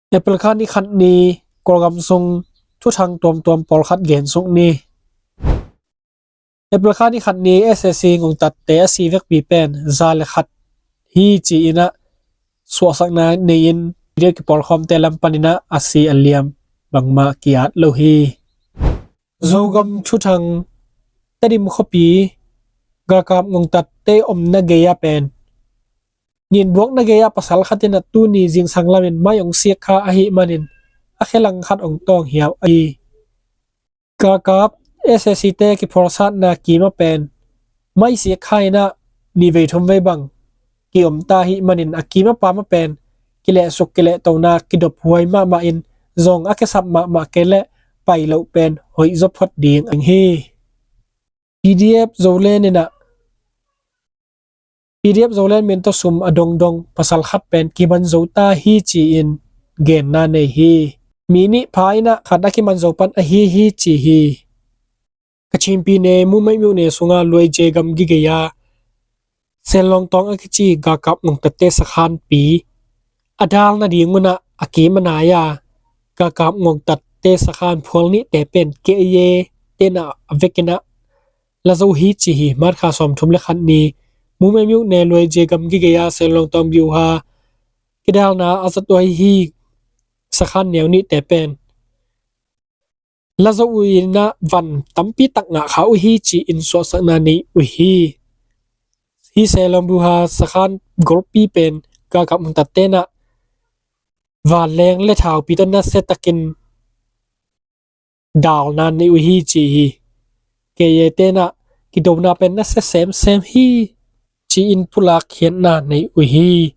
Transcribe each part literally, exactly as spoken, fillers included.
April kha ni khat ni Kawlgam sung thuthang tuamtuam pawlkhat gen suk ni. April kha ni khat ni S A C ngongtatte a si vekpi pen za le khat hi ci-in ah suahsakna nei-in P D F kipawlkhawmte lam panin ah a si a liam bangmah ki-at lo hi. Zogam thuthang Tedim khuapi galkap ngongtatte omna gei-ah pen ninbuakna gei-ah pasal khat in ah tuni zingsang lamin mai hong siak kha ahih manin a khe lang khat hong tawng hiau ahi. Galkap S A C te kiphualsatna kim ah pen mai siak kha in ah nivei thumvei bang ki-om ta ahih manin a kim a pam ah pen kilehsuk kilehtona kidop huai mahmah in zong a kisap mahmah kei leh pai loh pen hoih zaw phot ding hi. P D F Zoland in ah P D F Zoland min tawh sum a dongdong pasal khat pen kiman zo ta hi ci-in genna nei hi. Mi nih pha in ah khat a kiman zo pan ahi hi ci hi. Kachin pi ne Mumeih myone sunga Luaije gamgi gei-a Senlong Tawng a kici galkap ngongtatte sakhanpi a dal nading un ah a kim a nai-a galkap ngongtatte sakhan phual nihte pen K I A te in ah a vekin ah la zo hi ci hi. March kha sawmthum le khat ni Mumeih myone Luaije gamgi gei-a Senlong Tawng biuha kidalna a zat uh ahi hi. Sakhan neu nihte pen la zo uh in ah van tampi tak ngah kha uh hi ci-in suahsakna nei uh hi. Hih Senlong biuha sakhan golpi pen galkap ngongtatte in ah vanleng le thaupi tawh nasia takin dalna nei uh hi ci hi. K I A te in ah kidona pen nasia semsem hi ci-in pulak khiatna nei uh hi.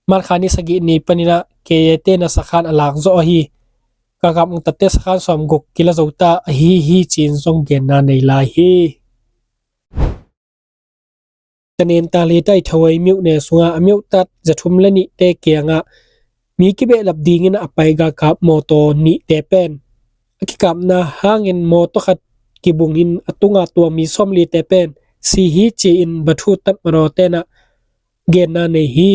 March kha ni sagih ni panin ah K I A te in ah sakhan a lak zawh ahi. Galkap ngongtatte sakhan sawmguk kila zo ta ahi hi ci-in zong genna nei lai hi. Tanen tali tai Thawai myone sunga a myone tat zathum le nihte kiangah mi kibehlap dingin a pai galkap mawtaw nihte pen a kikapna hangin mawtaw khat kibungin a tunga tuang mi sawmlite pen si hi ci-in bathu tat manawte in ah genna nei hi.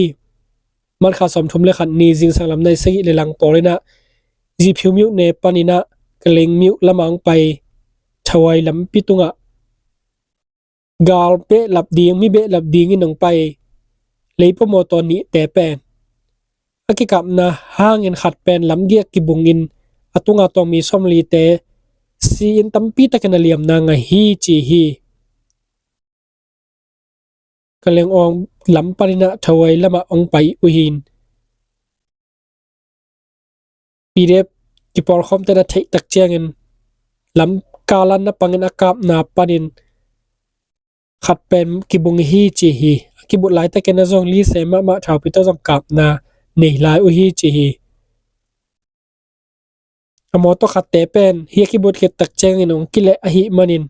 March kha sawmthum le khat ni zingsang lam nai sagih le lang pawl in ah Ziphiu myone panin ah Kaleng myo lamah hong pai Thawai lampi tungah gal behlap ding, mi behlap dingin hong pai leipua mawtaw nihte pen a kikapna hangin khat pen lamgiak kibungin a tunga tuang mi sawmlite si-in tampi takin a liamna ngah hi ci hi. Kaleng awng lam panin ah Thawai lamah hong pai uh hi. P D F kipawlkhawmte in a theih tak ciangin lam kalan na pangin a kapna panin khat pen kibung hi ci hi. A kibut laitakin a zong lise mahmah thaupi tawh zong kapna nei lai uh hi ci hi. A mawtaw khatte pen hi a kibut khit tak ciangin hong kileh ahih manin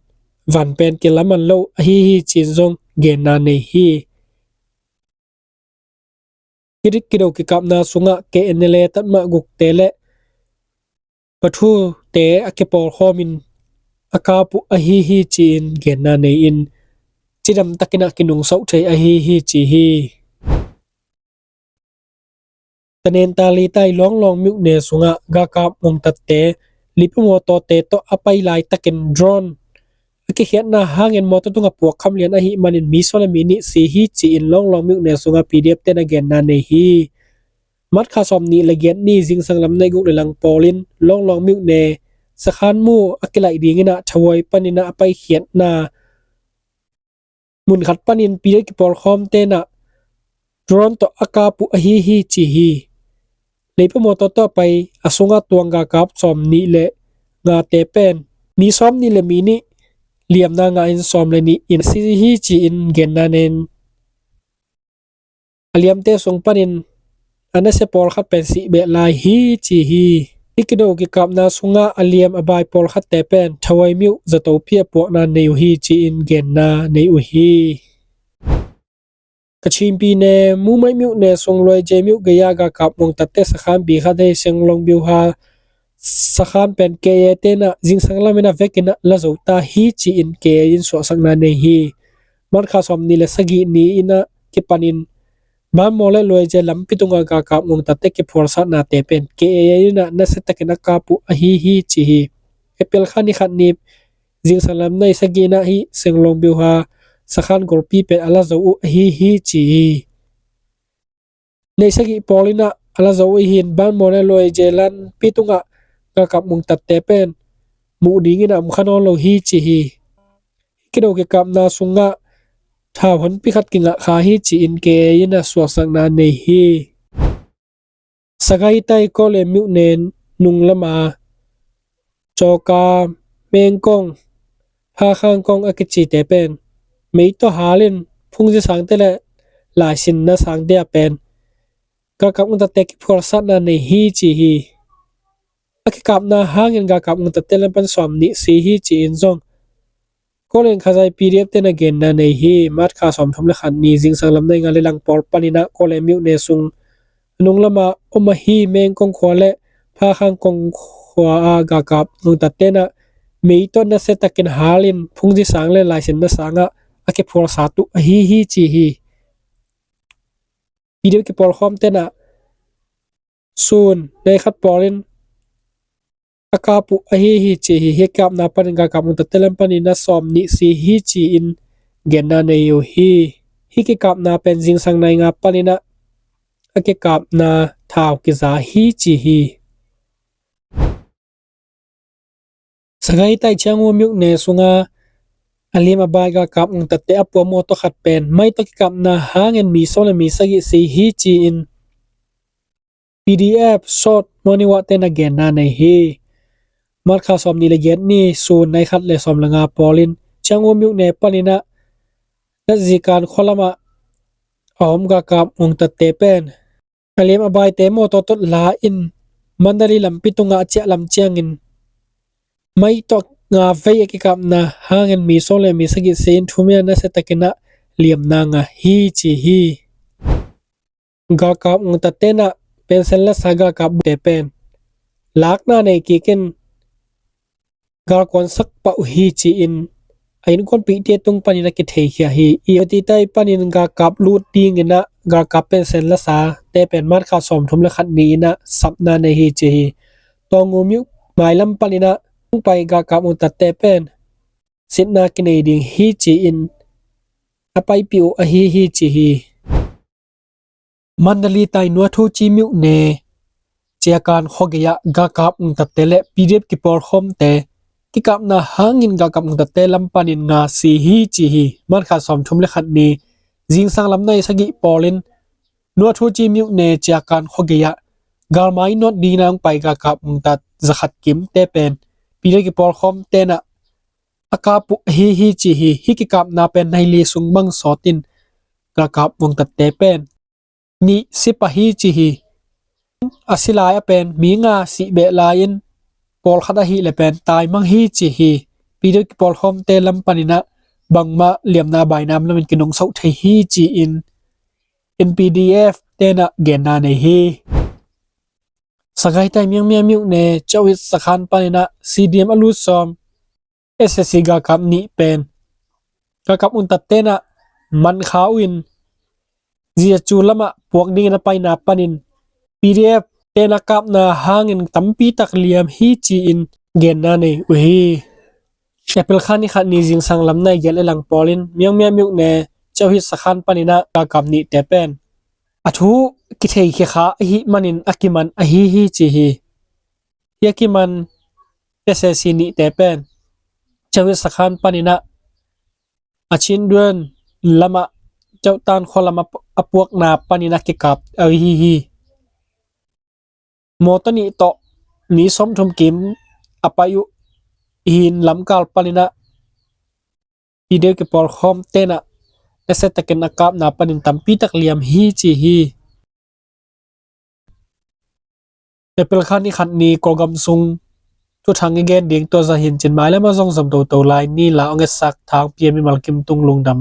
van pen kilaman lo ahi hi ci-in zong genna nei hi. Kidik kido kikapna sungah K N L A tatmah gukte le pathute a kipawlkhawmin a kap uh ahi hi ci-in genna nei-in cidam takin ah kinungsauh thei ahi hi ci hi. Tanen tali tai Lawnglawng myone sungah galkap ngongtatte leipua mawtawte tawh a pai laitakin drone a kikhiatna hangin mawtaw tungah puakkham lian ahih manin mi sawm le mi nih si hi ci-in Lawnglawng myone sungah P D F te in a genna nei hi. March kha sawmnih le giat ni zingsang lam nai guk le lang pawlin Lawnglawng myone sakhan mu a kilaih dingin ah Thawai panin ah a paikhiatna mun khat panin P D F kipawlkhawmte in ah drone tawh a kap uh ahi hi ci hi. Leipua mawtaw tawh a pai a sungah tuang galkap sawmnih le ngate pen mi sawmnih le mi nih liamna ngah in sawm le nih in si hi ci-in genna nei-in a liamte sung panin a nasia pawlkhat pen sih beh lai hi ci hi. Kidik kido kikapna sungah a liam a bai pawlkhatte pen Thawai myo zatopi a puakna nei uh hi ci-in genna nei uh hi. Kachin pi ne Mumeih myone sung Luaije myo gei-a galkap ngongtatte sakhanpi khat hei Senlong biuha sakhan pen K I A te in ah zingsang lamin a vekin ah la zo ta hi ci-in K I A in suahsakna nei hi. March kha sawmnih le sagih ni-in ah kipanin Banmaw le Luaije lampi tungah galkap ngongtatte kiphualsatnate pen K A A in ah nasiatakin a kap uh ahi hi ci hi. April kha ni khat ni zingsang lam nai sagih in ah hih Senglong biuha sakhan golpi pen a la zo uh ahi hi ci hi. Nai sagih pawl in ah a la zo uh ahi in Banmaw le Luaije lampi tungah galkap ngongtatte pen muh dingin ah om kha nawn lo hi ci hi. Kidawk kikapna sungah thau honpi khat kingah kha hi ci-in K A A in ah suaksakna nei hi. Sagaitai Kawlem myone nung lama Cawka, Mengkong, Phakhangkong a kicite pen mei tawh halin phungzi sangte le laisinna sangte ah pen galkap ngongtatte kiphualsatna nei hi ci hi. A kikapna hangin galkap ngongtatte lam pan sawm nih si hi ci-in zong Kawlen Khazai P D F te na genna nei hi. March kha sawmthum le khat ni zingsang lam nai nga le lang pawl panin ah Kawlen myone sung nung lama om ahi Mengkong khua le Phakhangkong khua a galkap ngongtatte in ah mei tawh nasiatakin halin phungzi sang le laisinna sangah a kiphualsat uh ahi hi ci hi. P D F kipawlkhawmte in ah sun nai khat pawlin a kap uh ahi hi ci hi. Hih kikapna panin galkap ngongtatte lam panin ah sawm nih si hi ci-in genna nei uh hi. Hih kikapna pen zingsang nai nga panin ah a kikapna thau kiza hi ci hi. Sagaitai Chiang Mai myone sunga a liam a bai galkap ngongtatte a pua mawtaw khat pen mei tawh kikapna hangin mi sawm le mi sagih si hi ci-in P D F South Monywa te na genna nei hi. March kha sawm nih le giat ni sun nai khat le sawm le nga pawlin Chiang Mai myone panin ah Nazikan khua lamah a om galkap ngongtatte pen a liam a baite mawtaw tawh la in Mandalay lampi tungah a ciah lam ciangin mei tawh nga vei a kikapna hangin mi sawm le mi sagih si in thu-um in ah nasiatakin ah liamna ngah hi ci hi. Galkap ngongtatte in ah pension lasa galkapte pen lakna nei kikin galkuansak pah uh hi ci-in a innkuanpihte tung panin a kitheikhia hi. I atitai panin galkap lut dingin ah galkap pension lasate pen March kha sawmthum le khat ni-in ah sapna nei hi ci hi. Taungu myo mailam panin ah hong pai galkap ngongtatte pen sitna kinei ding hi ci-in a paipih uh ahi hi ci hi. Mandalay tai Nuathuchi myone Ciakan khuagei ah galkap ngongtatte le P D F kipawlkhawmte kikapna hangin galkap ngongtatte lam panin nga si hi ci hi. March kha sawmthum le khat ni zingsang lam nai sagih pawlin Nuathuchi myone Ciakan khuagei ah galmai nawt dingin ah hong pai galkap ngongtat zakhat kimte pen P D F kipawlkhawmte in ah a kap uh ahi hi ci hi. Hih kikapna pen nai li sung bang sawtin galkap ngongtatte pen nih si pah hi ci hi. A si lai a pen mi nga sih beh lai-in pawlkhat ahih leh pen taimang hi ci hi. P D F kipawlkhawmte lam panin ah bangmah liamna baina om loin kinungsoh thei hi ci-in N P D F te in ah genna nei hi. Sagaitai Miangmia myone Chawit sakhan panin ah C D M a lut sawm S S C galkap nih pen galkap ngongtatte in ah man kha uh in Zia Cu lamah puak dingin a paina panin P D F te in a kapna hangin tampi tak liam hi ci-in genna nei uh hi. April kha ni khat ni zingsang lam nai giat le lang pawlin Miangmia myone Chawit sakhan panin ah galkap nihte pen a thu kitheikhia kha ahih manin a kiman ahi hi ci hi. Hih a kiman S S C nihte pen Chawit sakhan panin ah a Chin Duan lamah Chawtan khua lamah a puakna panin a kikap ahi hi. Mawtaw nih tawh mi sawmthum kim a pai uh hi in lamkal panin ah P D F kipawlkhawmte in ah nasia takin a kapna panin tampi tak liam hi ci hi. April kha ni khat ni Kawlgam sung thuthang i gen ding tua zah hi in cin, mailam ah zong zom toto lai ni. La hong etsak Thang P M i Malkim Tung Lungdam.